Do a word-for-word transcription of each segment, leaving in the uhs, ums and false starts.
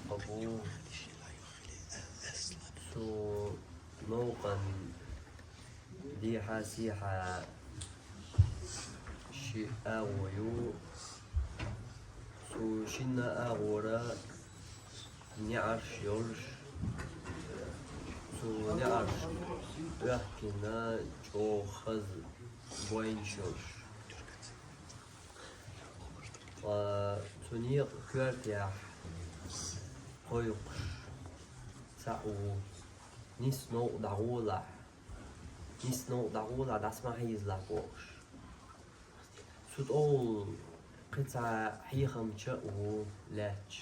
Къабул. Цу новкъан дехьа-сехьа ши агӀо ю. Цу шина агӀора неӀарш йолуш, цу неӀарш оьхкина чӀогӀа хаза бойнаш йолуш. Ткъа цу некъа коьртехь кхойкхуш цхьаъ ву: «Нис новкъа дӀагӀолахь, нис новкъа дӀагӀолахь, дӀаса ма хьийзалахь», – бохуш. Цу тӀехула кхин цхьа хьехамча а ву лаьтташ.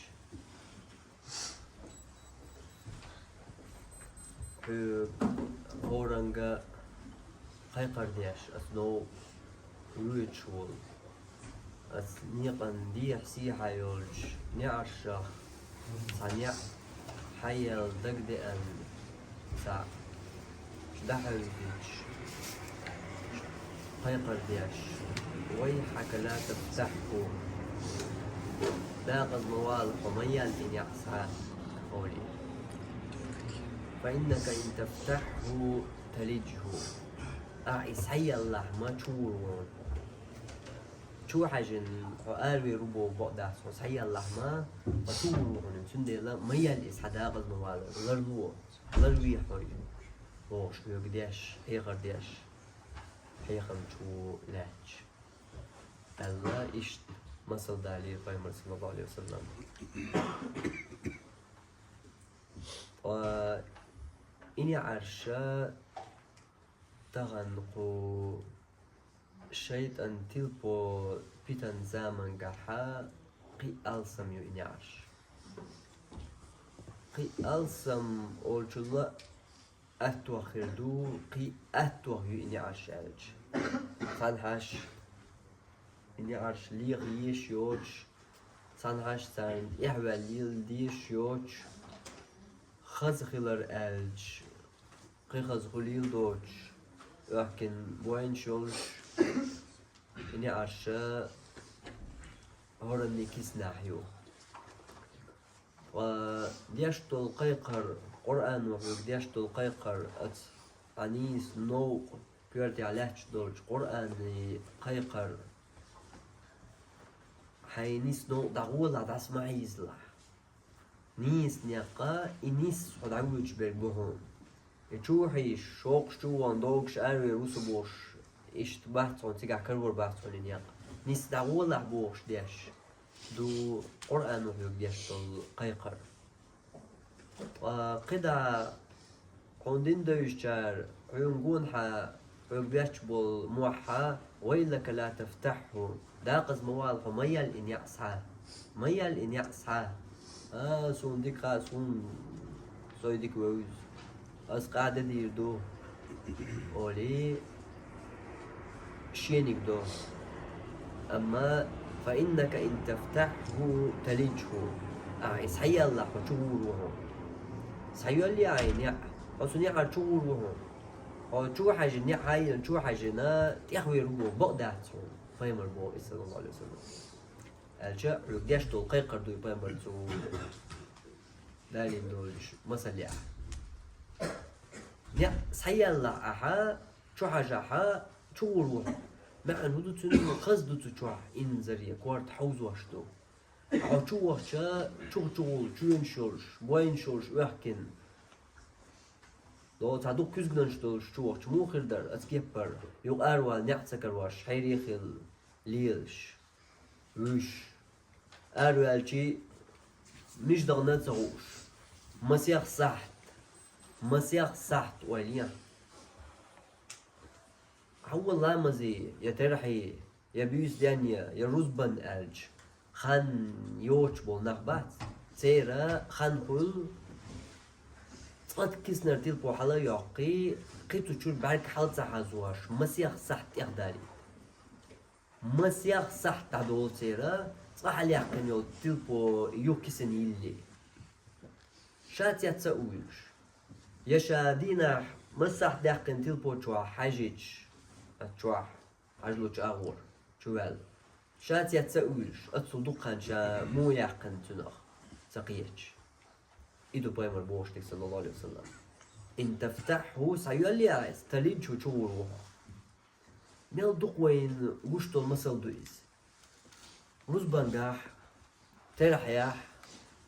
Хьоьга хӀоранга кхайкхар деш аса новкъа воьдуш волу. Аса некъан дехьа-сехьа йолчу неӀаршах цхьа неӀ хьаелла дагадеана цхьаъ дӀахьаьвзича, кхайкхар деш: «Вайхьака ла тафтахьху! Дакъаза ма вала хьо, ма ял и неӀ схьа», – олий. «Фа иннака ин тафтахьху талижху». Ахьа и схьаеллахь ма чу гӀур ву хьуна. Чу хьаьжжина хьо аравер ву боху бакъ дац, хьо схьаеллахь ма, ма чу гӀур ву хьуна, цундела ма ял и схьа, дакъаза ма вала, ларло, ларве хьо и, бохуш хьоьга деш, хьехар деш, хьехамча ву лаьтташ. Аьлла, иштта масал далийра Пайхамара, саллаллаху Ӏалайхи ва саллам. Ткъа и неӀарш тахана кху шайтӀан тилпо питан замангахьа кхин а алсам ю и неӀарш. Кхин а алсам олучул а аьттух хир ду, кхин а аьттух ю и неӀарш аьлча. Цхьана хьаьш и неӀарш леха езаш йоцуш, цхьана хьаьш царна тӀаьхьаваьлла лела дезаш йоцуш, хаза хилар аьлча, кхин хаза хуьлийла доцуш, оьхкина бойнаш йолуш, и неӀарш хӀоранний киснахь ю. Ткъа деш долу кхайкхар, Къуръано хьоьга деш долу кхайкхар, аса хьан нийса новкъа коьртехь лаьтташ долчу Къуръанан кхайкхар: «Хьайн нис новкъа дӀагӀолахь, дӀаса ма хьийзалахь». Нийса некъ, и нис хьо дӀавоьдуш берг бу хьуна. И чу хьийзаш, шоккхуш чу вахана, догуш аравер ву со бохуш, иштта бац хьуна, цигахь карор бац хьуна и некъ. Нис дӀагӀолахь бохуш деш ду Къуръано хьоьга деш долу кхайкхар. Ткъа кхидӀа хьуна дин девзачара хьуна гонахьа хьоьга беш болу мохь: «Вайлака ла тафтахьху». Дакъаза ма вала хьо, ма ял и неӀ схьа. Ма ял и неӀ схьа. А, суна дика хаьа, суна, со и дика вевза. Ас къа де дийр ду, олий, шениг до. Амма «фа иннака ин тафтахьху талижху». Ахьа и схьаеллахь, хьо чу гӀур ву хьуна. Схьайоьллий ахьа и неӀ, хьо цу неӀара чу гӀур ву хьуна. Хьо чу хьаьжжина, неӀ хьайина, чу хьаьжжина, тӀехвер ву боху бакъ дац хьуна. Пайхамар боху иза, саллаллаху Ӏалайхи ва саллам. Аьлча, хьоьга деш долу кхайкхар ду и пайхамарца далийна долчу масалехь. НеӀ схьаеллахь ахьа, чу хьажахьа, чу гӀур ву хьо. МаьӀна хӀун ду цуьнан? Хаза ду цу чохь, инзаре, корта хьовзош ду. Хьо чу вахча, чух чу гӀур, чоьнаш йолуш, бойнаш йолуш оьхкина. Ло, цхьа дукха куьзганаш долуш чу вахча, муха хир дара, аса кеппара, юха аравала неӀ ца карош, хьере хилла, лелаш, вуьш. Араваьлчи, мича дахана а ца хууш. Масех сахьт, масех сахьт ойла е. Хьан вон ламазе, я терхье, я буьйса денъе, я рузбан аьлча, хан йоцуш болу нах бац. Церан хан хуьлу, цкъа киснара тилпо хьала а йоккхий, кхин цу чуьра бӀаьрг хьала ца хьазвош, масех сахьт тӀехдаьлла. Масех сахьт дӀадолу церан, цкъа хьалаяьккхина йолу тилпо юха кисина йилли. Ша цец а уьйлуш. Я ша дийнахь массахь даьккхина тилпо чохь хьаьжича, оцу чохь, хьажлучу агӀор, чу ваьлла. Ша цец а уьйлуш, оццул дукха хан ша муха яьккхина цунах ца кхеташ. И ду пайхамар бохуш дерг, саллаллаху алейхи ва саллям. «Ин тафтахху», схьайоьллий ахь иза, «талиджху», чугӀур ву хьо. Мел дукха вайна гуш долу масал ду иза. Рузбангахь, терхьехь,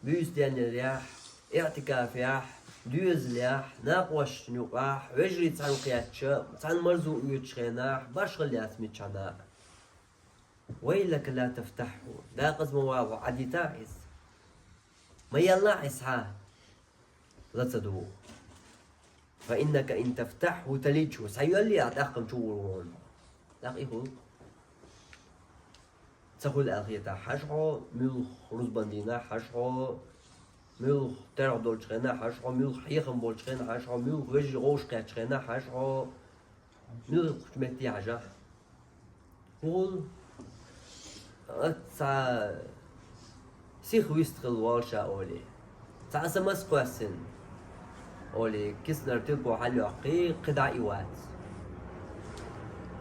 буьйса денъярехь, иӀтикафехь, доьзалехь, накъосташна юкъахь, вежарий цхьаьна кхетча, цхьаьна марзо оьцучу хенахь, башхалла яц миччахьа а. «Вайлака ла тафтахху», дакъаза ма вала хьо, Ӏадитахь иза. Ма елла иза хьа. Ла ца ду. «Фа иннака ин тафтахху талиджху». Схьайоьллий ахь, тӀаккха-м чугӀур ву хьуна. ТӀаккха и хуьлу. Ца хуьлу аьлла хетахь, хьажа хьо, муьлха рузбан дийнахь хьажа хьо, муьлха терхьа долчу хенахь хьажа хьо, муьлха хьехам болчу хенахь хьажа хьо, муьлха вежарий вовшахкхеттачу хенахь хьажа хьо, муьлххачу метте хьажахь. ХӀун? Цхьа сиха вистхилла волу ша олий. Цхьа СМС кхоьссина олий, киснара телефон хьалайоккхий, кхидӀа и вац.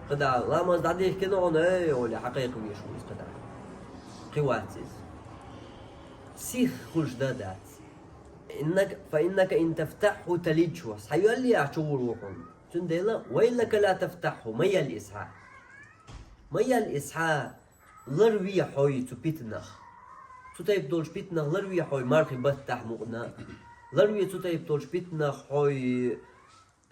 КхидӀа, ламаз дӀадихкина хьуна, эй, олий, хьакхайкхавеш ву иза кхидӀа. Кхин вац иза. Сиха хуьлуш дан дац. «Иннака, фа иннака ин тафтахху талиджху». Схьайоьллий ахь, чугӀур ву хьуна. Цундела «вайлака ла тафтахху», ма елла иза хьа. Ма елла иза хьа, ларве хьо цу питанах. Цу тайпа долчу питанах ларве хьо мархи баттахь мукъана. Ларве цу тайпа долчу питанах хьо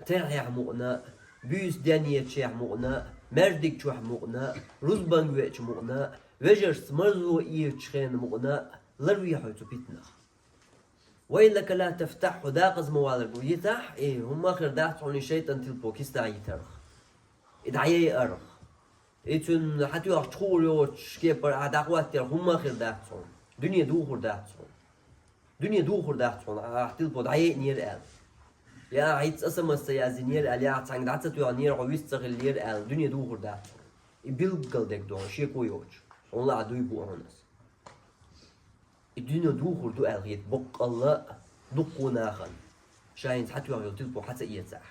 терхьехь мукъана, буьйса денъечохь мукъана, маьждиг чохь мукъана, рузбанга веача мукъана, вежаршца марзо оьцучу хенахь мукъана, ларве хьо цу питанах. «Вайлака ла тафтахху», дакъаза ма валар бу. Йитахь, и хӀумма а хир дац хьуна и шайтӀан тилпо кисна йитарх. И дӀаяйарх. И цуьнан хьатоьхча хуур йоцуш кепара ахь дӀахӀоттарх хӀумма а хир дац хьуна. Дуьне духур дац хьуна. Дуьне духур дац хьуна, ахь тилпо дӀаяйнера аьлла. Я ахь хӀинцца СМС ца яздинера аьлла, я ахь цхьаьнга дӀа ца тоьхнера, хьо вист ца хиллера аьлла, дуьне духур дац хьуна. И билггал дерг ду хьуна, шеко йоцуш. Хьуна лаахь дуй бу хьуна ас. И дуьне духур ду аьлла хета боккъалла дуккха нахана. Ша хӀинца хьатоьхна йолу тилпо хьа ца эцахь.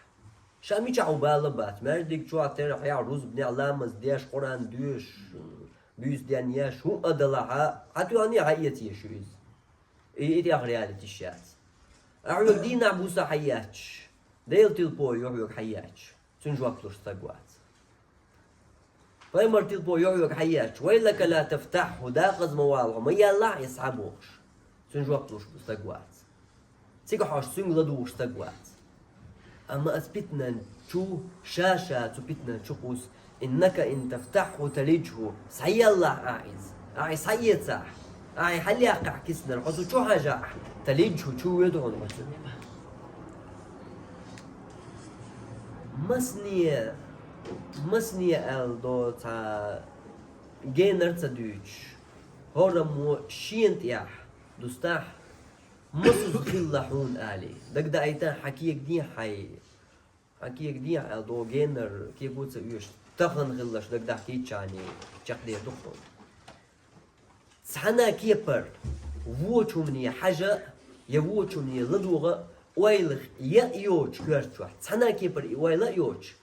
Ша мичахь ву бала бац, маьждиг чохь, терхьехь, рузбанехь, ламаз деш, Къуръан доьшуш, буьйса денъеш, хӀун а далахь, хьатоьхний хьаэца езаш ю иза. И, и тӀехь реалити йиш яц. Ахь хьоьга дийнахь буса хьаэцча, Делан тилпо ю хьоьга хьаэцча, цуьнан жоп луш стаг вац. Пайхамар тилпо ю хьоьга хьаэцча, «Вайлака ла тафтахху», дакъаза ма вала хьо, ма еллахь иза хьа бохуш. Цуьнан жоп луш стаг вац. Цига хьожуш цуьнга ладугӀуш стаг вац. Амма аса питанан чу ша-ша цу питанан чу кхуссу, «Иннака ин тафтахху талиджху», схьаеллахь ахь иза, ахь иза схьаэцахь, ахь и хьалаяккхахь киснара, хьо цу чу хьажахь, талиджху, чу воьду хьуна хьо цуьнан. Масане, масане аьлла до цхьа генар ца дуьйцуш, хӀораммо шена тӀехь дустахь, масуза хилла хьуна алий, дагадейтахь, хьан кегадехьа хьайн. Хьан кегадехьа аьлла до генар, кего ца оьшу, тахана хилларш дагадахкийтча чекхдер ду хьуна. Цхьана кепара вочу хӀумане хьажа, я вочу хӀумане ладогӀа ойла я а йоцуш коьрта чохь, цхьана кепара и ойла а йоцуш,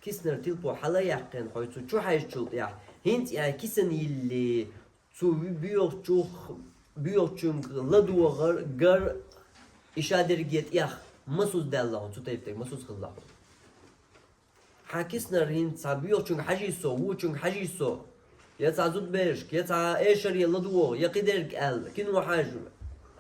киснара тилпо хьала а яьккхина, хьо цу чу хьаьжначул тӀехь, хӀинца и кисана йиллий, цу боьхачух, боьхачуьнга ладогӀар гар, и ша дерриге тӀех масуза даьлла хьуна, цу тайпа дерг масуза хилла хьуна. Хьан киснара хӀинца цхьа боьхачуьнга хьажий со, вочуьнга хьажий со, я цхьа зудаберашка, я цхьа эшаре ладогӀа, я кхидерг аьлла, кино хьажа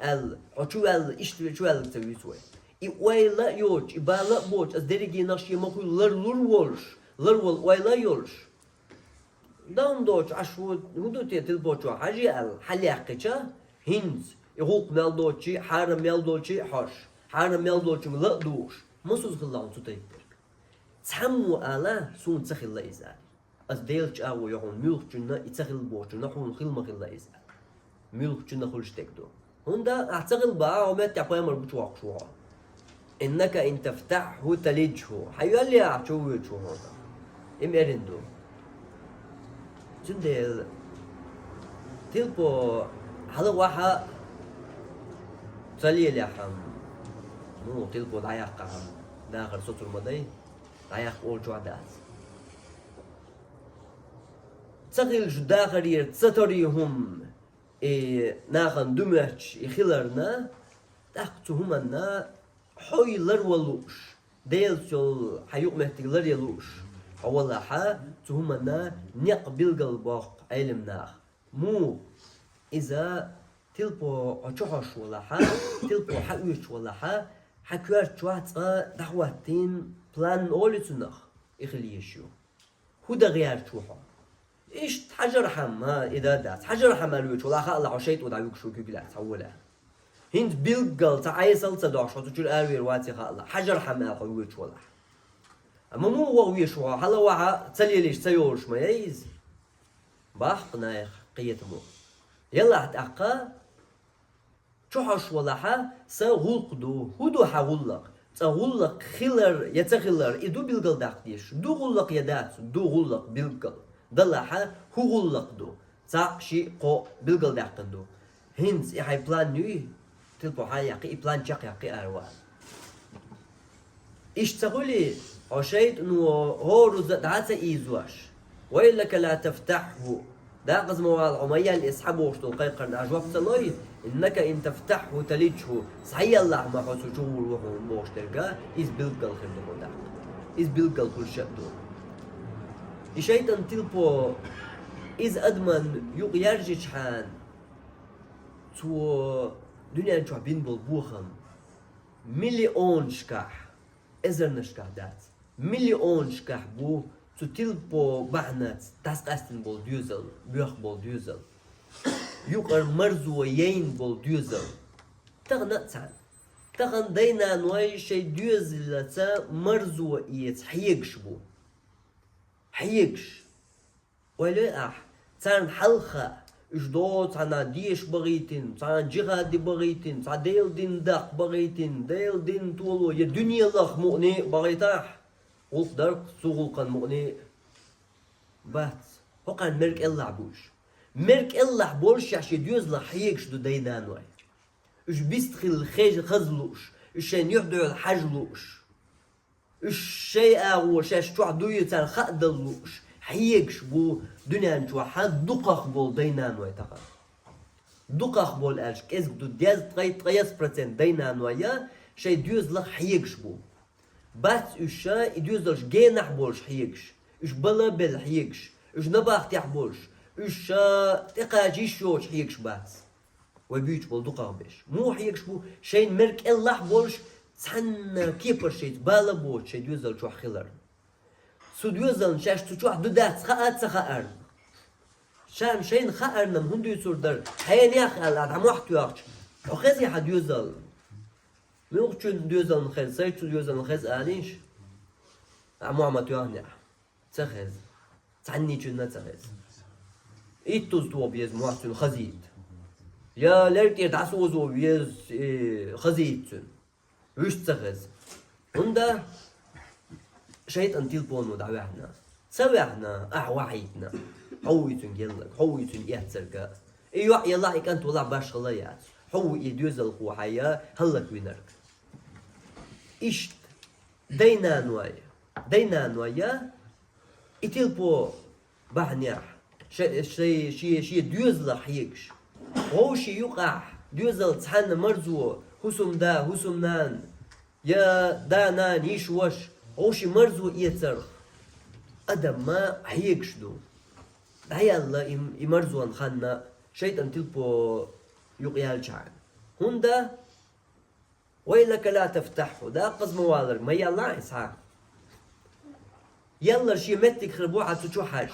аьлла, хьо чу ваьлла, иштта чу ваьлларг ца вуьйцу вай. И ойла а йоцуш, и бала а боцуш, аса дерригенах шен ма-хуьллу ларлур волуш, ларвала ойла а йолуш. Дан доцуш, Ӏаш ву, хӀун ду те тилпочо хьажий аьлла, хьалаяьккхича, хӀинца, и гӀуллакх мел доцучий, хьарам мел долчий а хьожуш, хьарам мел долчуьнга ла а дугӀуш, масуза хилла хьуна цу тайпа дерг. Цхьаммо ала, суна ца хилла иза. Аса Делан чӀагӀо йо хьуна, муьлххачунна и ца хилла бохучунна хьуна хила ма хилла иза. Муьлххачунна хуьлуш дерг ду. ХӀунда ахь ца хилла бахьа, хьо меттехь пайхамар гучувоккхуш ву хьо. «Иннака ин тафтахху талиджху». Хьан йоьллий ахь, чу воьду хьуна. И ма эрна ду. Цундела тилпо хьала вахьа ца лелехьама, ну, тилпо дӀаяккхахьама, дахар соцур ма дай, дӀаяккха олучохь дац. Ца хилча дахарера ца торий хӀума, и нахана ду моьттуш и хиларна, ТӀаккха цу хӀуманна хьо ларвала лууш, Делаца йолу хьан юкъаметтиг ларъяла лууш хьо валахь, цу хӀуманна некъ билгал боккху Ӏелам наха. Муха? Иза тилпо хьо чу хьожуш валахь, тилпо хьан оьцуш валахь, хьан коьрта чохь цкъа дӀахӀоттийна план олу цунах, и хила езаш ю. ХӀун дан гӀерташ ву хьо? Иштта хьажархьама, и дан дац. Хьажархьама аьлла воьдуш валахь, хаалахь хьо шайтӀо дӀавуьгуш ву куьг лаьцна, хьо валахь. ХӀинца билггал цхьа Ӏесалла ца дохьуш хьо цу чуьра аравер вац и хаалахь. Хьажархьама аьлла хьо воьдуш валахь. Амма муха ваха везаш ву хьо? Хьала вахьа ца лелийча ца йолуш ма яй иза? Баккха наха кхетамо. Ялахь тӀаккха, чу хьожуш валахь, сан гӀуллакх ду. ХӀун ду хьан гӀуллакх? Цкъа гӀуллакх хилар я ца хилар, и ду билгалдаккха дезаш. Ду гӀуллакх я дац? Ду гӀуллакх билггал. Далахь, хӀун гӀуллакх ду? Цхьаъ, шиъ, кхоъ билгалдаьккхина ду. ХӀинца и хьайн план юй? Тилпо хьан яккхий, и план чекхъяккхий ара вала. Иштта ца хуьлий, хьо шайтӀано хӀоразза дӀа а ца ийзош, «Вайлака ла тафтахьху». Дакъаза ма вала хьо, ма елла иза, схьабохуш долу кхайкхарна жоп ца лой, «Иннака ин тафтахьху талиджху». Схьаеллахь ма хьо цу чу гӀур ву хьуна бохуш дерг, иза билггал хир ду хьуна тӀаккха. Иза билггал хуьлуш а ду. И шайтӀан тилпо, иза адаман юкъа яржичхьана, цо дуьнен чохь бина болу бохам миллионашкахь, эзарнашкахь дац. Миллионашкахь бу цу тилпо бахьанаца дӀасакъаьстина болу доьзал, боьха болу доьзал. Юкъара марзо яйна болу доьзал. Тахана а цхьаьна. Тахана дай-наной шайн доьзалца марзо эца хьегаш бу. Хьегаш. Ойла йой ахь, царна хьалха, уьш доцу цхьана деша бахийтина, цхьана джихаде бахийтина, цхьа Делан дин даккха бахийтина, Делан дин толо я дуьне лаха мукъане а бахийтахь, гӀуллакх дарх цу гӀуллакхан мукъане а бац. ХӀокхарна мер кӀеллахь бу уьш. Мер кӀеллахь болуш шаьш шен доьзалах хьегаш ду дай-наной. Уьш бист хилла хеза лууш, уьш шайна юьхь-дуьхьал хьажа лууш. Уьш шайн агӀо шаьш чохь дуй царна хаа дала лууш, хьегаш бу дуьнен чохь дукхах болу дай-наной тахана. Дукхах болу аьлча кӀезиг ду, дезткъе ткъайесна процент дай-наной шайн доьзалах хьегаш бу. Бац уьш ша и доьзалш генахь болуш хьегаш, уьш бала а белла хьегаш, уьш набахтехь болуш, уьш ша тӀекхача йиш йоцуш хьегаш бац. Вай буьйцуш болу дукхах берш. Муха хьегаш бу, шайна мер кӀеллахь болуш, цхьанна кепара шайца бала а боцуш шайн доьзал чохь хилар. Цу доьзална шаьш цу чохь ду дац хаа а ца хаарна. Шарна шайна хаарна хӀун дуьйцур дара, хьенех аьлла, ахь дӀа мохь тоьхча, хьо хезий хьан доьзал? Муьлхачун доьзална хеза, сайчу доьзална хеза алийша? Ахь мохь ма тоьхнехь. Ца хеза. Цхьаннийчунна а ца хеза. Иттуза тоба еза мохь цуьнан хазийта. Я лерг тӀера дӀасозо веза, э, хазийта цуьнан. Вуьшта ца хеза. ХӀунда шайтӀан тилпоно дӀаваьхьна. Ца ваьхьна, ахь вахьийтина. Хьо вуй цуьнан гелларг, хьо вуй цуьнан эццарг. И йоӀ елахь, и кӀант валахь башхала яц. Хьо ву и доьзалхо хьайя хӀаллаквинарг. Иштта, дай-наной, дай-наной, и тилпо бахьанехь, шай, шай, шен, шен доьзалах хьегаш. Вовши юкъахь доьзал цхьанна марзо, хӀусамда, хӀусамнана, я да-нана, йиша-ваша, вовши марзо эцарх адам ма хьегаш ду. ДӀаяьлла и, и марзонан ханна шайтӀан тилпо юкъаяьлча. ХӀунда? «Вайлака ла тафтахьху», даккхаза ма валар, ма еллахь иза хьан. Еллар шен меттиг хир бу хьан цу чу хьажа.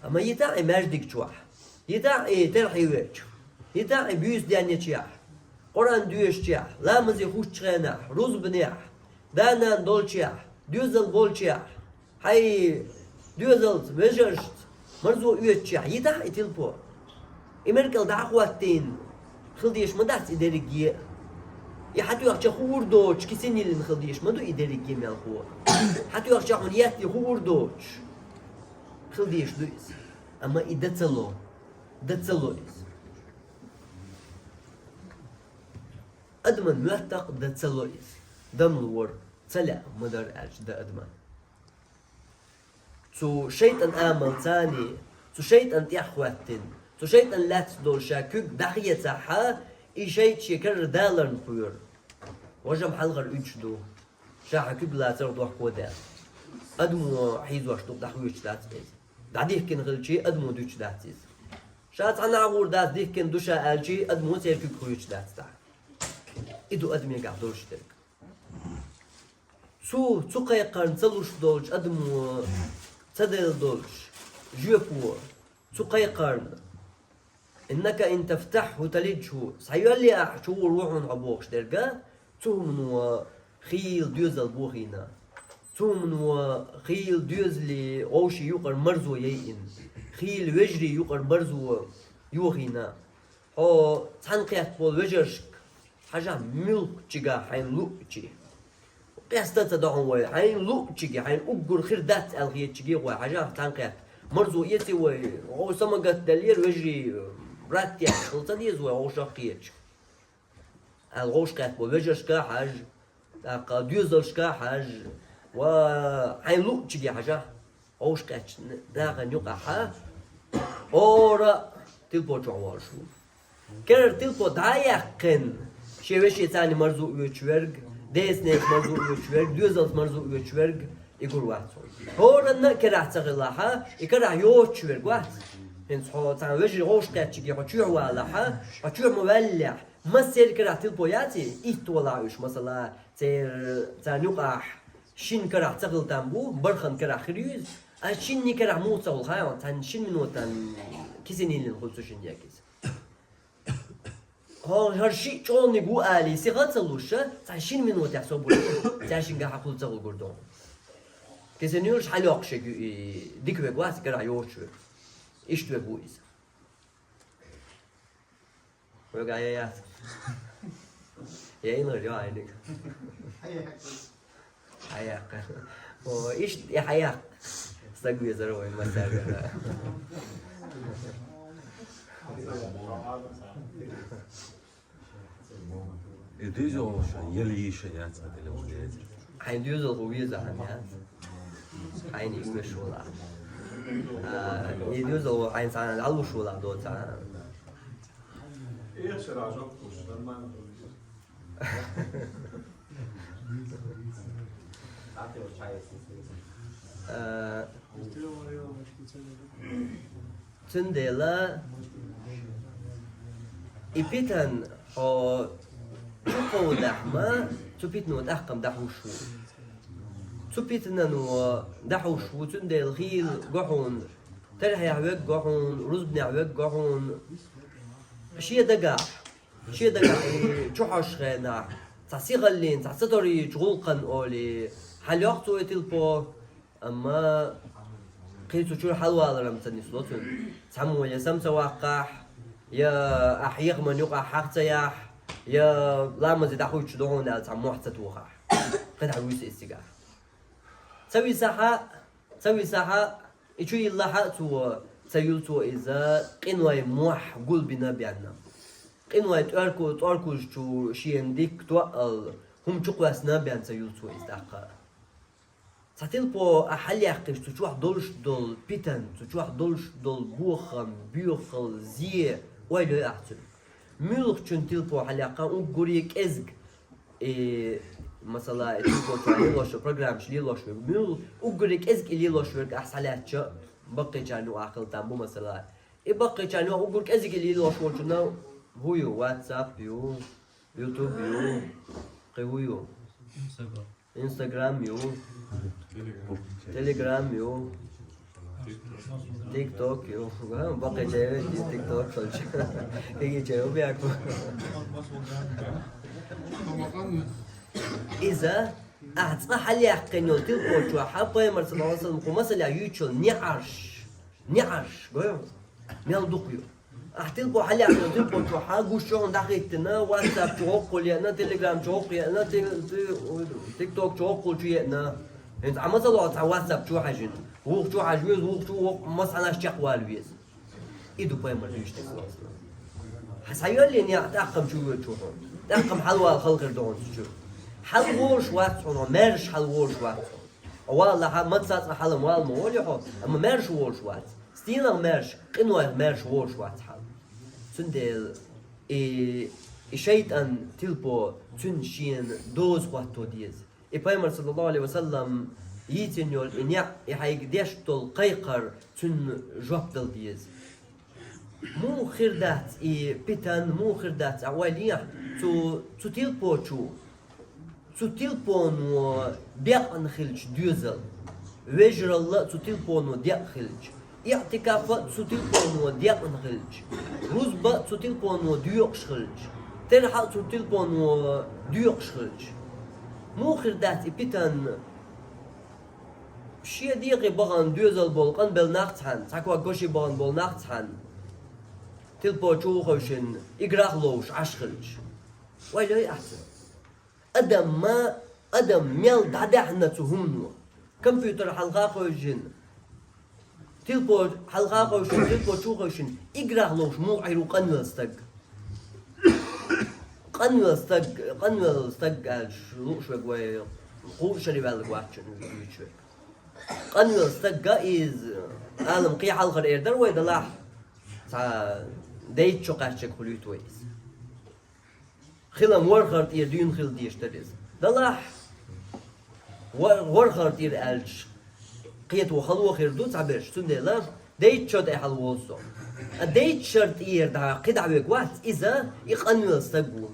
Амма йита и маьждиг чохь. Йита и терхье вечу. Йита и буьйса денъечехь. Къуръан доьшучехь, ламазе хӀуттучу хенахь, рузбанехь, да-нана долчехь, доьзал болчехь. Хьайн доьзалца, вежаршца марзо оьцучехь, йитахь и тилпо. И мер кӀел дӀа а хӀоттийна, хила дезаш ма дац и дерриге а. И хьан тоьхча хуур доцуш, кисин йиллина хила дезаш ма ду и дерриге а мелхо. Хьан тоьхча хьуна етта хуур доцуш хила дезаш ду иза. Амма и дан ца ло, дан ца ло иза. Адаман моьттакъ дан ца ло иза. Дан лора ца лаьа ма дара аьлча дан адаман. Цу шайтӀан амалцани, цу шайтӀан тӀехь хӀоьттина, цу шайтӀан лаьцна долу ша куьг дӀахецахьа, И шайтӀа шен карара даларна кхоьру. Важа-м хьалхара уьдуш ду. Ша хьан куьг лацарх дохко даьлла. Адамо хьийзош ду, дӀахоьцуш дац иза. ДӀадихкина хилчи, адамо дуьтуш дац иза. Ша цхьаннахьа гӀур дац, дихкина ду ша аьлчи, адамо церан куьг хоьцуш дац тӀаккха. И ду адамегахь долуш дерг. Цу, цу кхайкхарна ца луш долчу адамо ца делла долчу жоьпо, цу кхайкхарна, «إنك إن تفتحه تلجه», схьайоьллий ахь, чугӀур ву хьуна хьо бохуш дерга, цу хӀумано хийла доьзал бохийна. Цу хӀумано хийла доьзалийн вовшийн юкъара марзо яйина, хийла вежарийн юкъара марзо йохийна. Хьо цхьаьна кхетта болу вежаршка хьажахь, муьлххачигахь хьайна луъучу. Къаьста ца дахьа вай, хьайна луъучиге, хьайна уггар хир дац аьлла хетачиге вай хьажахь, цхьаьна кхетта. Марзо эций вай, хьо самагатделлера вежарий, брат, тешаш хила ца деза вай, хьо шах кхеташ. Аьлла, вовшах кхетта болу вежаршка хьажа, тӀаккха доьзалшка хьажа, ва хьайна луъучиге хьажахь. Вовшах кхеттачу нахана юкъахь хӀора тилпо чохь волуш ву. Керара тилпо дӀа а яьккхина, шен вешин царна марзо оьцуш верг, ден-ненан марзо оьцуш верг, доьзалан марзо оьцуш верг, и гур вац хьуна. ХӀоранна а керахь ца хилахь, и карахь йоцуш верг вац. ХӀинца хьо цхьана вежарий вовшах кхеттачиге хьо чоьхьа валахь, хьо чоьхьа ма ваьллехь, массеран карахь тилпо яций, итт валахь уьш, масала, церан, царна юкъахь шина карахь ца хила там бу, бархӀанна карахь хир ю иза. А шинна карахь муха ца хуьлу хаьий, цхьана шина минотан кисанилина хуьлу цу шинна дегиз. Хьо хӀара шиъ чӀогӀаниг ву алий, сиха а ца луш, цхьана шина минотехь собар, цаьршинга хьан хуьлу ца хуьлу гур ду. Кисанилуш хьалайоккхуш верг ю и, дика верг вац, карахь йоцуш верг. Иштта верг ву иза. Хьоьга яй яц. Яйна гӀир йо айниг. Хьаяккха. О, иштта и хьаяккха. Стаг везар вай масаргара. И дуьйза олуш, яла йийша яц а телефон яц. Хьайн доьзал хӀу веза хьан яц? Хьайна и веш вала. А, и доьзал хьайн цхьана дӀалуш вала доца. Э, цундела и питан хьо чу кховдахь ма, цу питано тӀаккха-м дӀахьуш ву. Цу питанано дӀахьуш ву, цундела хийла го хьуна, терхьехь верг го хьуна, рузбанехь верг го хьуна. Шен дагахь, шен дагахь и чу хьожуш хенахь, цхьа сихаллина, цхьа ца торийчу гӀуллакхана олий, хьалайоккху цо и тилпо, амма кхин цу чуьра хьалавалар-м ца нисло цуьнан. Цхьаммо я сам ца ваккхахь, я ахь хьехаман юкъахь хьах ца яхь, я ламазе дӀахуьттуш ду хьуна аьлла цхьа мохь ца тохахь. КхидӀа вуьйса иза цигахь. Ца висахь а, ца висахь а, и чу йиллахь а цо, ца юьлу цо иза къинойн мохь гулбина бен. Къинойн тӀоьрку-, тӀоркуз чу шена дикка тоъал хӀума чу кхоьссина бен ца юьлу цо иза тӀаккха. Цхьа тилпо ахь хьалаяьккхича, цу чохь долуш долу питан, цу чохь долуш долу бохам, боьхал, зе, ойла йой ахь цуьнан. Муьлххачун тилпо хьалаяьккхахь, уггаре кӀезиг, и, масала, и тилпо чохь лелош, программаш лелош верг, муьлхха уггаре кӀезиг и лелош верг ахь схьалаьцча, баккхийчарна юкъахь хила там бу, масала. И баккхийчарна юкъахь уггар кӀезиг и лелош волчунна хӀу ю, WhatsApp ю, YouTube ю, кхин хӀу ю? Instagram ю, Telegram ю, TikTok ю. Баккхийчарех TikTok хилча. Кегийчарех бехк бу. Иза, ахь цкъа хьалаяьккхина йолу тилпо чохь, хьан пайхамар, саллаллаху алейхи ва саллям, кху масала юьйцуш йолу неӀарш, неӀарш, гой хьуна, мел дукха ю. Ахь тилпо хьалаяьккхина, тилпо чохь гуш чу хьуна дӀахӀиттина, WhatsApp чу воккхул еана, Telegram чу воккхул еана, ти-, ти-, TikTok чу воккхул чу еана. ХӀинца Ӏа масала цхьа WhatsApp чу хьаьжина. Вукху чу хьажа веза, вукху чу воккху массанаш чекхвала веза. И ду пайхамар дуьйцуш дерг. Хьан схьайоьллий неӀ, тӀаккха-м чу воьду хьуна. ТӀаккха-м хьалавала хала хир ду хьуна цу чуьра. Хьала волуш вац хьуна, маьрша хьала волуш вац хьуна. Валлахьа, маца цкъа хьала-м вала ма волий хьо, амма маьрша волуш вац. Стенах маьрша, къинойх маьрша волуш вац хьала. Цундела и И шайтӀан тилпо цуьнан шена доза хӀотто деза. И пайхамар, саллаллаху Ӏалайхи ва саллам, йийцина йолу и неӀ, и хьайга деш долу кхайкхар цуьнан жоп дала деза. Муха хир дац и питан, муха хир дац, а ойла е, цу, цу тилпочо, цу тилпоно декъна хилча доьзал, вежаралла а цу тилпоно декъна хилча, иӀтикаф а цу тилпоно декъна хилча, рузба а цу тилпоно доькъуш хилча, терхьа а цу тилпоно доькъуш хилча. Муха хир дац и питан, шен декъе бахана доьзал болу къанбелла нах цхьаьна, цхьа ког гоче бахана болу нах цхьаьна, тилпочо вухавшина, играх ловш Ӏаш хилча. Ойла йой ахь цу? Адам ма, адам мел дӀадаьхьна цу хӀумано. Компьютер хьалха а хевшина, тилпо хьалха а хевшина, тилпочо а хевшина, играх ловш муха Ӏийр ву къанвелла стаг? Къанвелла стаг, къанвелла стаг аьлча, лууш верг вай, кхузткъа шаре ваьлларг вац шуна дуьйцуш верг. Къанвелла стаг а иза, Ӏалам кхин хьалхара эр дара вай, делахь, цхьа дейтта шо кхаьчнарг хуьлуьйту вай иза. Хилам ворхӀар тӀера дуьйна хила дезаш дара иза. Делахь, ва-, ворхӀар тӀера аьлча, кхето хало хир ду цхьаберш, цундела дейтта шо тӀе хьалаволу со. Ткъа дейтта шо тӀера дӀа, кхидӀа верг вац иза, и къанвелла стаг ву.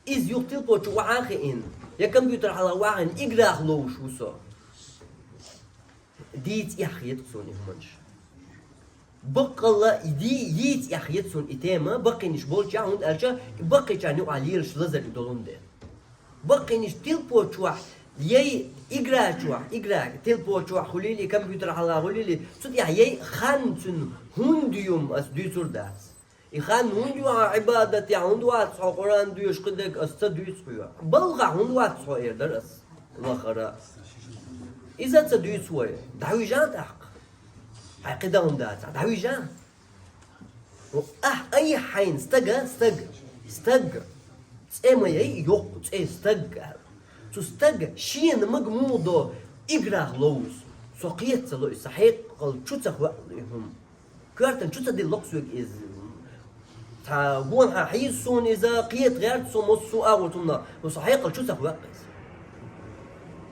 Иза юха тилпочо охьа а хиъна, я компьютер хьалха охьа а хиъна, играх ловш ву со. Дийца эхь хета суна и хӀуманаш. Баккъалла ди-, йийца эхь хета суна и тема, баккхийнаш болчохь, хӀунда аьлча баккхийчарна юкъахь лелаш лазар и долун дела. Баккхийнаш тилпочохь, яй играчохь, игра, тилпочохь хуьлийла и, компьютер хьалха хуьлийла и, цу тӀехь яй хан цуьнан хӀунда ю ас дуьйцур дац. И хан хӀунда ю хьан Ӏибадатехь, хӀунда вац хьо Къуръан доьшуш, кхидерг ас ца дуьйцу хьоьга? Балхахь хӀунда вац хьо, эр дара ас лахара. Иза ца дуьйцу вай, дӀавижа тӀаккха. Хьайн кхидӀа хӀума дацахь, дӀавижа. Ахь айхьа хьайна стага, стаг, стаг. ЦӀе ма яй, йоккха цӀе стаг аьлла. Цу стага шена мага муха до играх ловза. Со кхета ца ло и, сан хьекъал чу ца хоьалла и хӀума. Коьртана чу ца дилло-кх соьга иза. Цхьа гонахьа хьийза суна иза, кхета гӀерта со, массо а агӀор цунна, но сан хьекъал чу ца хоьаккх иза.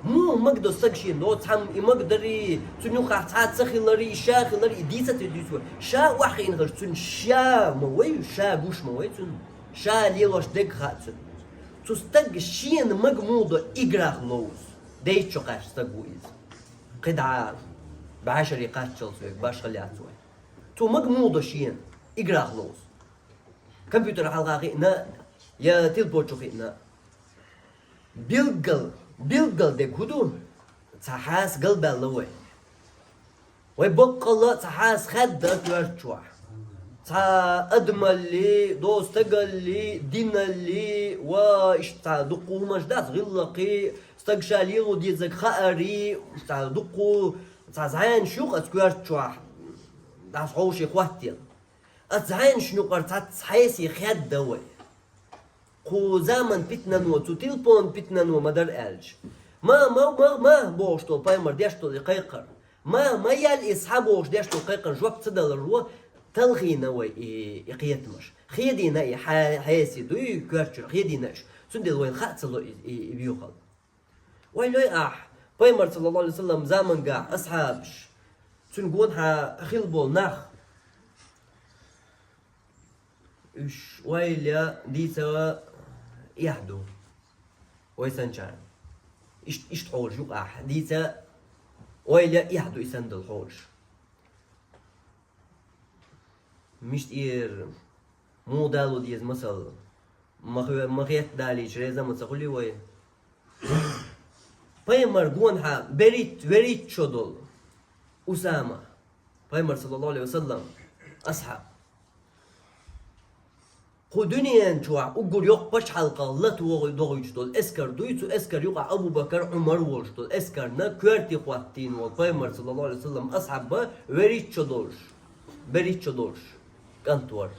Муха мага до стаг шена до, цхьамма и мага дарий, цуьнан юккъехь цхьа а ца хиларий, и ша хиларий, и дийца а ца дуьйцу вай. Ша охьахиъна хилча, цуьнан ша ма вай, ша гуш ма вай цуьнан. Ша лелош дерг хаьа цуьнан. Цу стага шена мага муха до играх ловза. Дейтта шо кхаьчна стаг ву иза. КхидӀа бӀе шаре кхаччалц вайга башха лаьцна вай. Цо мага муха до шена играх ловза? Компьютер хьалха хиъна, я тилпочо хиъна. Билггал, билггал дерг хӀун ду? Цхьа хьаса галбаьлла вай. Вай баккъалла а цхьа хьаса хаьдда коьрта чохь. Цхьа адамалли, до стагалли, диналли, ва иштта цхьа дуккха хӀуманаш дац, гӀиллакхе, стаг ша лело дезарг хаарий, цхьа дуккха, цхьа зӀенаш ю-кх оцу коьрта чохь, дӀаса хьовше хӀоттаелла. Оцу зӀенашна юкъара цхьацца хьесий хаьдда вай. Кху заман питанано, цу тилпонан питанано ма-дарра аьлча. Ма, ма, ма, ма, бохуш долу пайхамар деш долу и кхайкхар. Ма, ма ял иза схьа бохуш деш долу кхайкхар жоп ца даларо, талхийна вай и, и кхетамаш. Хедийна и хьа-, хьесий дуй, коьртачуьра хедийна иш. Цундела вайна хаа ца ло и, и, и боьхалла. Вай лой ахь, пайхамар, саллаллаху алейхи ва саллам, замангахь асхьабаш, цуьнан гонахьа хилла болу нах, уьш ойла дийца эхь ду. Вай санчарна. Ишт-, иштта хьолаш юкъахь дийца ойла эхь ду и санна долу хьолаш. Мишта эр, муха дало деза масал? Ма хе-, ма хетта далийча, реза ма ца хуьлий вай? Пайхамар гонахьа берхӀитта, берхӀитта шо долу Усама, пайхамар, саллаллаху алейхи ва саллам, асхьаб. Кху дуьнен чохь уггар йоккха пачхьалкхах лата вогӀу-, догӀуьйтуш долу эскар дуй, цу эскар юкъахь Абу-Бакар, Ӏумар волуш долу эскарна коьрте хӀоттийна волу пайхамар, саллаллаху алейхи ва саллам, асхьаб берхӀитта шо долуш, берхӀитта шо долуш кӀант вара.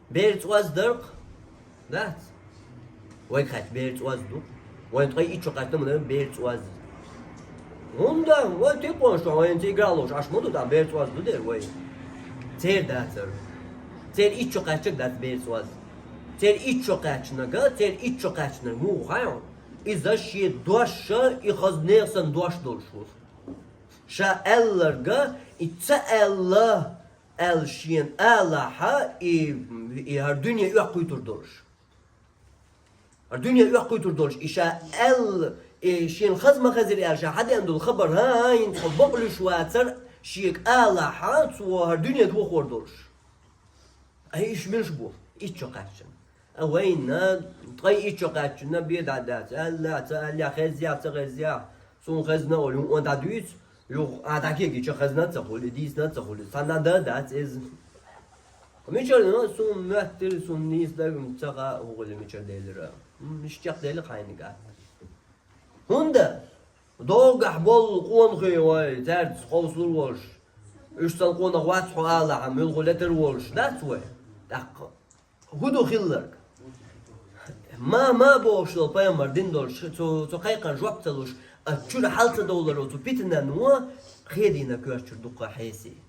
Бер цӀоз дара-кх? Дац. Вайга хаьттича, бер цӀоз ду. Вайн ткъе итт шо кхаьчна ма дара бер цӀоз. ХӀунда? Вай тилпонаш чохь вайна цига а ловш, Ӏаш ма ду, тӀаккха бер цӀоз ду дера вай. Церан дацара. Церан итт шо кхаьчнарг дац бер цӀоз. Церан итт шо кхаьчнарг, церан итт шо кхаьчнарг муха хьайна? Иза шен дош, и хаза нехан дош долуш ву. Ша аьлларг, и ца аьлла, аьлла шена алахь, и, и хӀара дуьне оьккхуьйтур долуш. ХӀара дуьне оьккхуьйтур долуш, и ша аьлла, и шена хаза ма хезира аьлла, ша хьадеана долу хабар, хӀан, хӀинца хьо бакъ луьйш вацара, шега алахь, цо хӀара дуьне тохор долуш. Ай, иша милш бу? Итт шо кхаьччина. А вайна, ткъе итт шо кхаьччина бен дӀа дац. Аьлла, ца аьлла, хезъя, ца хезъя. Суна хезна олу, юкъа дӀадуьйцу, юха а дӀакегича хезна а ца хуьлу, дийцина а ца хуьлу. Цхьанна дан дац иза. Мичара, ну, суна моьттира, суна нийса дагам ца хаьа, хӀу гӀули мичара делира. М, иштта чекхдели хьайниг а. ХӀунда? ДогӀахь болу къонахий вай, цаьрца кховсалур волуш. Уьш санна къонах вац хьо алахь, муьлхха летар волуш дац вай? ТӀаккха хӀун ду хилларг? Ма, ма бохуш долу пайхамар дина долуш, цу, цу кхайкхана жоп ца луш, а чуьра хьал ца довлар оцу питанан вон, хедийна коьртачуьра дуккха хьесий.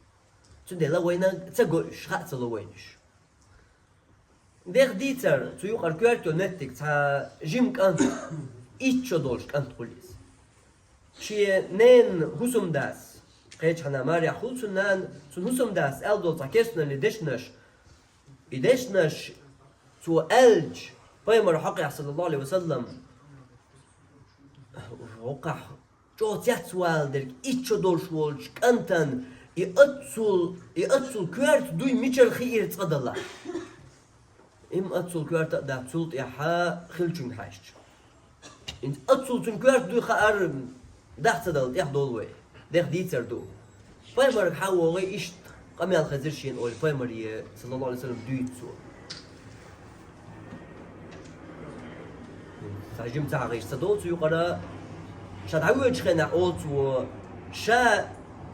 Цундела вайна ца го уьш, хаа ца ло вайна уьш. Дех дийцар, цу юкъара коьртачу меттиг цхьа жима кӀант, итт шо долуш кӀант хуьлу иза. Шен ненан хӀусамдас, кхечу хьанна марехь хуьлу цуьнан нана, цуьнан хӀусамдас аьлла долу цхьа керстаналлин дешнаш, и дешнаш цо аьлча, пайхамар хьокъехь, саллаллаху Ӏалайхи ва саллам, хьокъехь чӀогӀа цецвала дерг, итт шо долуш волчу кӀантана и аццул, и аццул коьрта дуй мичара хиира цкъа далахь. Имма аццул коьрта а дац, цул тӀаьхьа хиллачуьнга хьаьжча. ХӀинца аццул цуьнан коьрта дуй хаар даха ца дала тӀех долу вай. Дех дийцар ду. Пайхамарга хьан вогӀий иштта къамел хезира шена олу пайхамаре, саллаллаху Ӏалайхи ва саллам, дуьйцу цо. Цхьа жима ца хьахийча ца долу цу юкъара, ша дӀавоьдучу хенахь олу цо, ша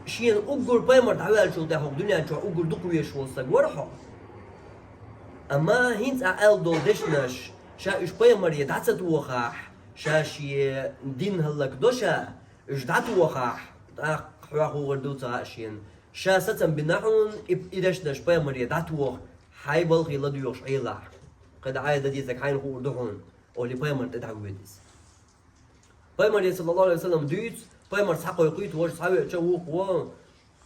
шена уггар пайхамар дӀаваьллачул тӀаьхьа хӀокху дуьнен чохь уггар дукха везаш волу стаг вара хьо. Амма хӀинца ахь аьлла долу дешнаш, ша уьш пайхамаре дӀа ца тохахь, ша шен дин хӀаллакдо ша, уьш дӀатохахь, тӀаккха хьох хӀун гӀур ду ца хаьа шена. Ша сацам бина хьуна, и, и дешнаш пайхамаре дӀатоха, хьайн балхе ладоьгӀуш Ӏелахь. Кхин дӀа Ӏе дан дезарг хьайна хуур ду хьуна, олий пайхамарна тӀе дӀавоьду иза. Пайхамаре, саллаллаху Ӏалайхи ва саллам, дуьйцу, пайхамар схьакхойкхуьйту, важа схьавеача вукхо,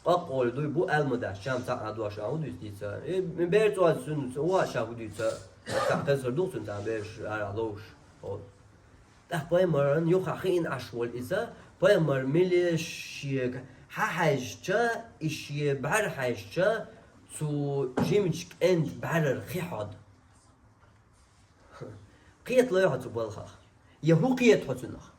къаккъолу дуй бу, аьлла ма дац, чам цхьаъ а дош а хӀун дуьйцу дийца. И бер цӀоз цуьнан, ца вац ша хӀун дуьйца, цхьаъ хезар ду цуьнан цхьа бераш ара ловш. ТӀаккха пайхамаран юххехь хиъна Ӏаш волу иза, пайхамар миле шега хьан хьаьжча, и шен бӀаьра хьаьжча, цу жимачу кӀентан бӀаьрара хи хьоду. Кхеталой хьо цу балхах? Я хӀун кхета хьо цунах?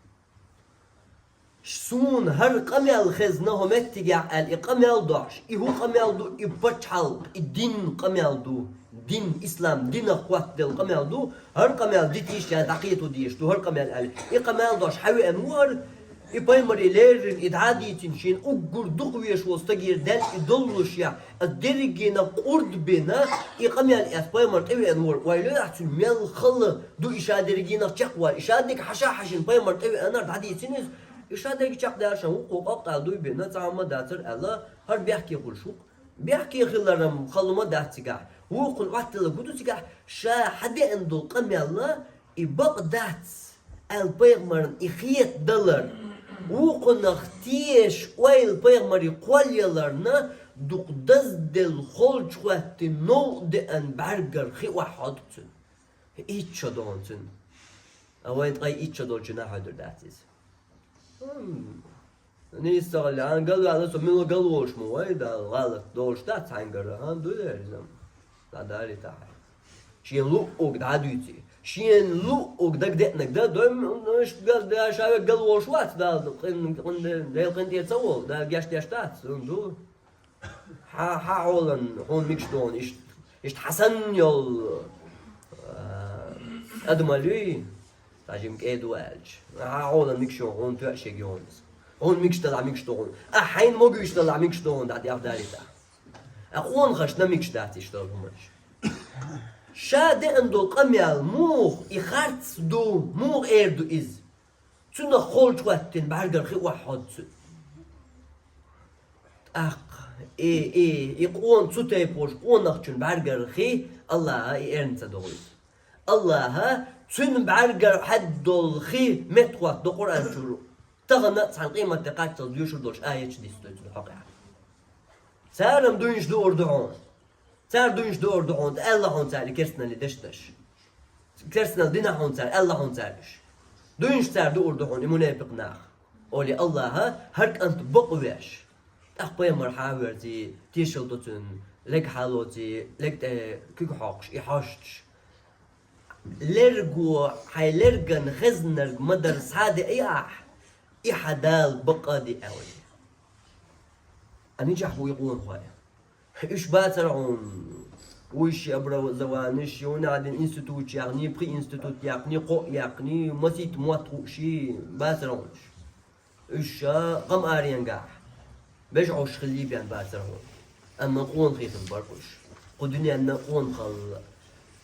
Суна хӀара къамел хезна хӀо меттигехь аьлла, и къамел дохьуш, и хӀун къамел ду, и пачхьалкх, и дин къамел ду, дин, ислам динах хоттаделла къамел ду, хӀара къамел дитийша я дӀакхето дезаш ду, хӀара къамел аьлла. И къамел дохьуш хьан веана ву хӀара? И пайхамаре леррина и дӀа а дийцина, шена уггар дукха везаш волу стагера даьлла и доллушехь, аса дерригенах къурд бина, и къамел эцна пайхамар тӀевеана вара, ойла йо ахь, цуьнан мел хала ду и ша дерригенах чекхвала. И ша дерг хьаша хьаьжжина пайхамар тӀевеанарг дӀадийцина иза, и ша дерг чекхдаьлла шен вукхо къокъал дуй бина, цхьа хӀума дацара аьлла, хӀара бехке хуьлуш ву-кх. Бехке хиларан хала ма дац цигахь. Вукхунна Ӏотталларг хӀун ду цигахь? Ша хьан деана долу къамел, и бакъ дац аьлла пайхамарна и хетадалар, вукхунах теша ойла пайхамаре кхоллаяларна, дукха дазделла холчухӀоьттина новкъа деана бӀаьргара хи охьахьоду цуьнан. Итт шо дохьуна цуьнан. А вайн ткъе итт шо долчу нахьа хьоьдур дац иза. М, нийса ца хилла, хьан галваьлла со, мила галволуш ма вай, Дала гӀалат долуш дац хьайгара, хьан дуьлера иза? ДӀадаритахьа. Шен луъуг дӀадуьйций. Шен луъуг дагадеънаг дан, дой, м, м, ш-, гал-, да, ша вег галволуш вац, Дала къин-, къин-, Дела къинтӀера ца волу, Дала гечдеш дац, м, ду. Хьан, хьан хьолан хьуна мегаш ду хьуна иштта, иштта хьан санна йолу, а, адамаллий, цхьа жима кӀеда ву аьлча. Хьан хьолан мегаш ю хьуна, тоьаш ерг ю хьуна иза. Хьуна мегаш далахь мегаш ду хьуна. А, хьайна могуьйтуш далахь мегаш ду хьуна, дӀа тӀех далийтахь. А къонахашна мегаш дац иштта долу хӀуманаш. Ша деана долу къамел муха и харц ду, муха эр ду иза? Цунах холчухӀоьттина бӀаьргара хи охьахьоду цуьнан. ТӀаккха и, и, и къона-, цу тайпа волчу къонахчун бӀаьргара хи Аллаха и эрна ца догӀуьйту. Аллахӏа цуьнан бӀаьргара хьаьдда долу хи меттахӀотта до Къуръан чуьра. Тахана цхьана къематде кхаччалц доьшур долуш аяташ дистой цуьнан хьокъехь. Цара-м дуйнаш дуур ду хьуна. Цара дуйнаш дуур ду хьуна, аьлла хьуна цара и керстаналле дешнаш. Керстаналла дина хьуна цара, аьлла хьуна цара уьш. Дуйнаш цара дуур ду хьуна, и мунепикъ нах. Олий Аллахӏа хӀара кӀант бакъвеш. ТӀаккха пайхамар хьан а верзий, тешал до цуьнан, лег хьалоций, лег тӀе куьг хьокхуш, и хьошташ. Лерго, хьайн лерган хезнарг ма-дарра схьа а деъий ахь, и хьан Дала бакъ а ди аьлла. Амичахь вуй къонахой? Уьш бацара хьуна высший образованиш, юнадин институт яхний, пхи институт яхний, кхоъ яхний, масийтта мотт хууш бацара хьуна уьш. Уьш ша гӀам аренгахь, бежа Ӏуш хилий бен бацара хьуна. Амма къонахий хилла бара уьш. Кху дуьненна къонахалла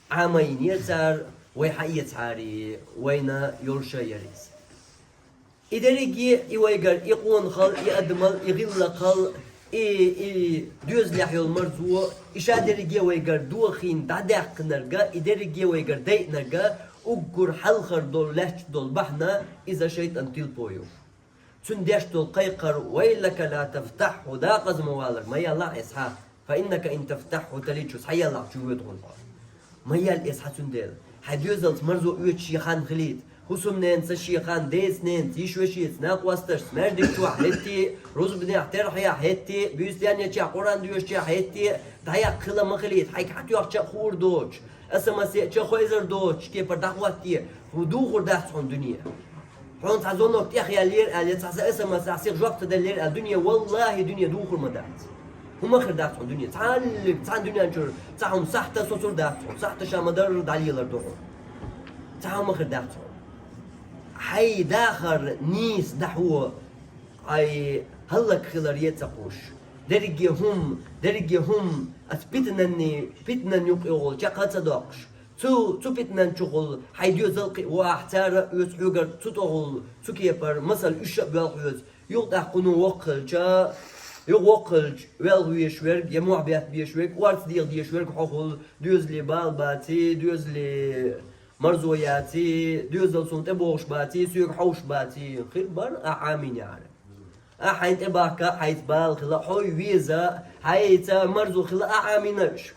Ӏамайне цара, вай хьаэцахьарий, вайна йолуша яра иза. И дерриге, и вайгара, и къонахалла, и адамалла, и гӀиллакхалла, и, и доьзалехь йолу марзо, и ша дерриге вайгара дохийна дӀадаьккхинарг, и дерриге вайгара дайинарг, уггар хьалхара долу лаьтташ долу бахьана, иза шайтӀан тилпо ю. Цуьнан деш долу кхайкхар: «Вайлака ла тафтахху», дакъаза ма валар, ма яллахь иза хьан. «Фа иннака ин тафтахху талидху», схьаеллахь чу воьду хьуна хьо. Ма ял иза хьан цундела. Хьайн доьзалца марзо оьцуш шен хан хилийта. ХӀусамненца шен хан, деца-ненца, йиш-вешица, накъосташца, маьждиг чохь хӀетте, рузбанехь, терхьехь хӀетте, буьйса денъечохь, Къуръан доьшучохь хӀетте, дӀаяккха хила ма хилийта, хьайга хьан тоьхча а хуур доцуш, СМС еъча а хойзар доцуш, кепара дӀахӀотте, хӀун духур дац хьуна дуьне. Хьуна цхьа звонок тӀехъяьллера аьлла, я цхьа сан СМС ахь сиха жоп ца деллера аьлла, дуьне, валлахӀи, дуьне духур ма дац. ХӀун махир дац хьуна дуьне? Цхьанниг, цхьана дуьнен чуьра цхьа хӀума сахьта соцур дац хьуна, сахьта ша ма-дарра дӀалелар ду хьуна. Цхьа хӀума махир дац хьуна. Хьайн дахар нийса дӀахьо, хьайн хӀаллакьхиларе а ца кхуьуш. Дерриге хӀума, дерриге хӀума, аса питананний, питанан юкъа йогӀул чекх а ца доккхуш. Цу, цу питанан чухула хьайн доьзал кхиа вахь, цара а оьцу хьоьгара цу тӀогӀул, цу кепара, масала, уьш а боьлху хьоьца. Юха тӀаккха кхуьнан воккха хилча, юха воккха хилча, велха везаш верг я мохь бетта безаш верг, орца деха дезаш верг хьо хуьлу, доьзале бала баций, доьзале марзо яций, доьзал суна тӀебогӀуш баций, соьга хьовш баций, хир бара ахь Ӏамийнехьара. Ахь хьайна тӀебахка, хьайца бала хила, хьо веза, хьайца марзо хила ахь Ӏамийна уьш.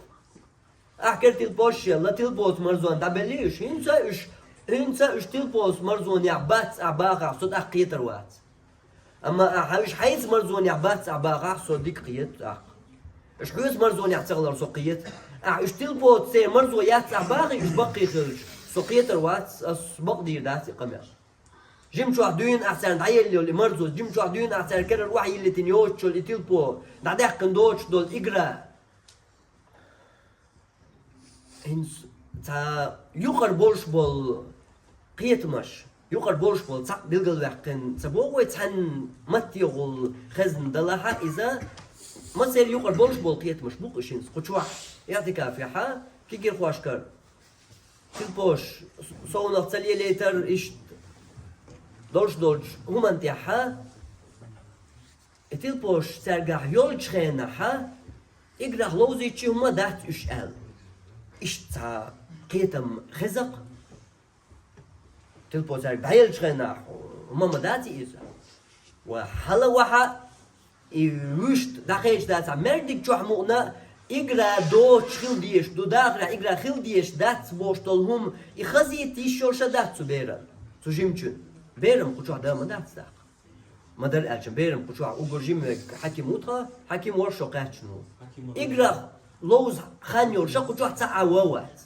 Ахь кара тилпош елла, тилпоца марзонна дӀабеллий уьш? ХӀинца уьш, хӀинца уьш тилпоца марзонехь бац ахь бахахь, со тӀаккха кхетар вац. Амма ахь уьш хьайца марзонехь бац ахь бахахь, со дика кхета тӀаккха. Уьш хьоьца марзонехь ца хилар со кхета. Ахь уьш тилпоца церан марзо яц ахь бахий, уьш баккхий хилча, со кхетар вац, ас бакъдийр дац и къамел. Жимчохь дуьйна ахь царна дӀаелла йолу и марзо, жимчохь дуьйна ахь цаьрга карара охьайиллийтина йоцуш йолу и тилпо, дӀадаьккхина доцуш долу игра. ХӀинца цхьа юкъара болуш болу кхетамаш, юкъара болуш болу цхьаъ билгалваьккхина ца боху вай, цхьаьна маттехула хезна далахьа иза, массеран юкъара болуш болу кхетамаш бу-кх уьш хӀинца кху чохь, иӀтикафехьа, кегирхошкара. Тилпош совнах ца лелайтар иштта долуш долчу хӀуманна тӀехьа, и тилпош цаьргахь йолчу хенахьа, играх ловзийчи хӀума дац уьш аьлла. Иштта цхьа кхетам хеза-кх. Тилпо цаьрга дӀаеллачу хенахь хӀума ма дац иза. Ва хьала вахьа, и вуьшта дӀакхеча дацахь, маьждиг чохь мукъна игра доцуш хила дезаш ду, дахарехь игра хила дезаш дац бохуш долу хӀума, и хазийта йиш йолуш а дац цу беран, цу жимачун. Берам кху чохь дан ма дац тӀаккха. Ма-дарра аьлча, берам кху чохь уггар жима верг хьаким ву тхан, хьаким ворхӀ шо кхаьчна ву. Играх ловза хан йолуш а кху чохь цхьа а ван вац.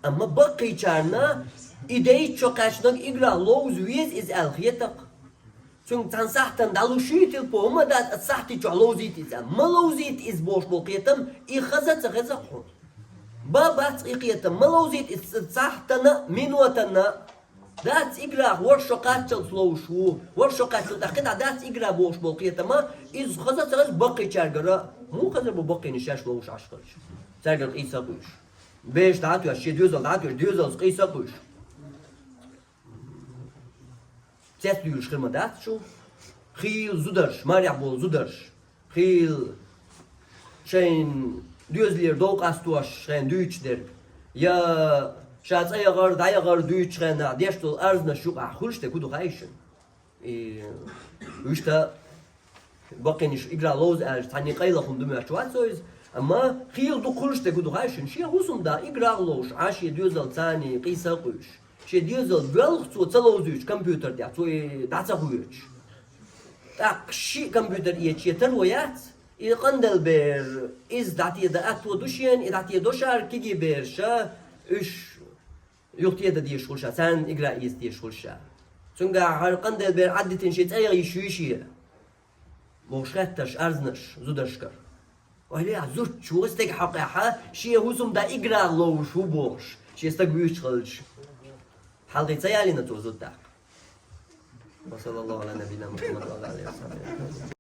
Амма баккхийчарна и дейччо кхаьчнарг играх ловза веза иза аьлла хета-кх. Цуьнга цхьана сахьтана дӀалуш ю тилпо, хӀума дац, аса сахьти чохь ловзийта иза аьлла. Ма ловзийта иза бохуш болу кхетам, и хаза а ца хеза-кх хьуна. Бан бац и кхетам, ма ловзийта иза сахьтана, минотана. Дац играх, ворхӀ шо кхаччалц ловзуш ву, ворхӀ шо кхаччалц тӀаккха дӀа дац игра бохуш болу кхетама, иза хаза а ца хеза баккхийчаьргара, муха хезар бу баккхийна шаьш ловзуш Ӏаш хилча. Цаьргара къийса а къуьйсуш. Беш дӀа а тоьшуш, шен доьзал дӀа а тоьшуш, доьзалца къийса а къуьйсуш. Цец дуьйлуш хир ма дац шу? Хийла зударш, марехь болу зударш. Хийла шайн доьзалера дов къастош шайна дуьйцуш дерг. Я Ша цӀа ягӀар, дӀаягӀар дуьйцучу хенахь деш долу арзнаш юкъахь хуьлуш дерг хӀун ду хаий шуна? И вуьшта баккхийнаш игра ловза аьлча, цхьанний къайлаха хӀума ду моьттуш вац цо иза. Амма хийла дукха хуьлуш дерг хӀун ду хаий шуна? Шен хӀусамда игра ловзуш, Ӏа шен доьзал царний къийса а кхуьуш. Шен доьзал боьлху цо ца ловзуьйтуш компьютер тӀехь, цо и дӀа ца хуьйцуш. ТӀаккха шиъ компьютер эцча, шен таро яц? И къандел бер, иза дӀатеда атто ду шена, и дӀатедо шара кегий бераша, уьш юхатеда дезаш хуьлуш а, царна игра ийца дезаш хуьлуш а. Цуьнгахь хӀара къандел бер Ӏаддитина шен цӀа яха йиш юй шен? Бохуш хеттарш, арзнаш зудашкара. Ойла, зудчо стеган хьокъехь, шен хӀусамда игра ловзуш ву бохуш, шен стаг вуьйцуш хилча, хьалхе ца ялийна цо зуда тӀаккха? وصلى الله على نبينا محمد وعلى آله وصحبه أجمعين.